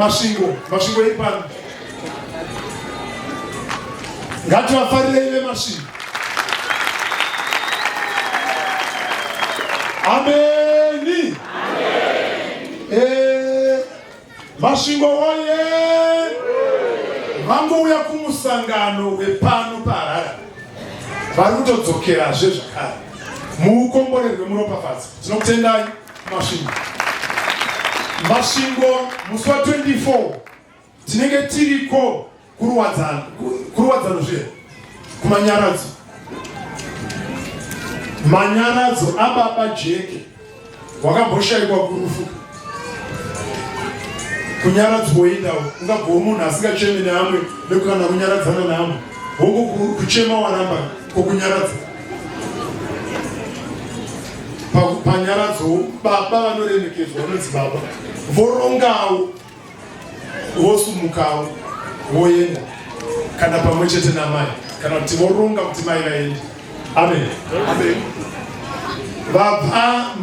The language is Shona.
Masvingo, Masvingo iri pano. Ngativafarirei veMasvingo. Ameni. Eh, Masvingo woye! Vangouya kumusangano wepano paHarare. Vari kutodzokerazve zvakare. Muukomborerwe muropafadzo. Tinokutendai Masvingo. Masvingo musi wa 24 tinenge tiriko kuruwadzano kuruwadzano zve kumanyaradzo manyaradzo ababa jeke wakamboshaikwa kurufu kunyaradzwa woendawo ungabvawo munhu asingachemi neamwe nekukana kunyaradzana neamwe hongu kuchema waramba kokunyaradza panyaradzo baba vanoremekedzwa vanonzi baba vorongawo vosumukawo voenda kana pamwe chete namai kana kuti voronga kuti mai vaende. Amen. Amen. Vabva.